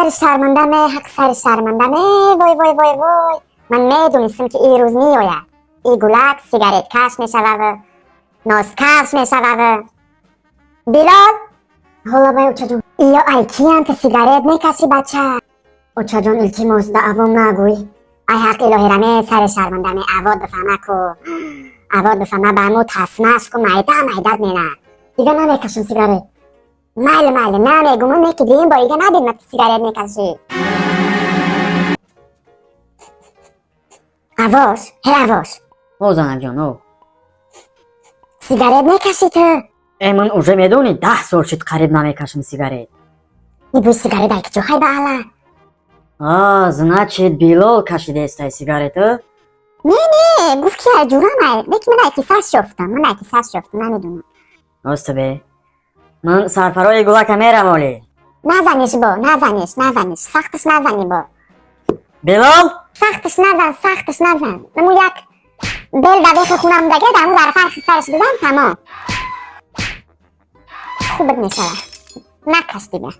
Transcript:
Сари шарманда ме, ҳақ сари шарманда ме, вой, вой, вой, вой. Ман медонистам, ки ин рӯз меояд. И гулак сигареткаш мешавав, носкаш мешавав. Билол? Ҳола бай, очаҷон. Иё ай киян, ту сигарет мекашӣ, бача? Очаҷон, илтимос, да авом нагӯй. Ай ҳақ илоҳираме, сари шармандаме, авод бифаҳма ку. Авод бифаҳма, ба ҳамо тасмааш ку, майда майдат мена. Дига намекашам сигарет. Майли, майли, намегумон, не ки диим бо ига набинма ту сигарет мекашӣ. Авош, ҳе авош. О, занакҷон, о. Сигарет мекашӣ ту? Э, ман уже медонӣ, 10 сол шуд, қариб намекашам сигарет. И бӯи сигарет ай киҷо, ҳай ба алла? А, значит, Билол кашидестай сигарету? Не, не, гуфт, ки ай ҷурам ай, не ки ман ай кисаш ёфтам, ман ай кисаш ёфтам, намедонам. Росто бе, ман сарфарои гулака мерам олӣ. Назаниш бо, назаниш, назаниш, сахташ назани бо. Билол. Сахташ назан, сахташ назан. Наму як бел да бехи хона будаге, да ҳаму зарфа сараш бизан, тамом. Хубат мешава. Накаш дига.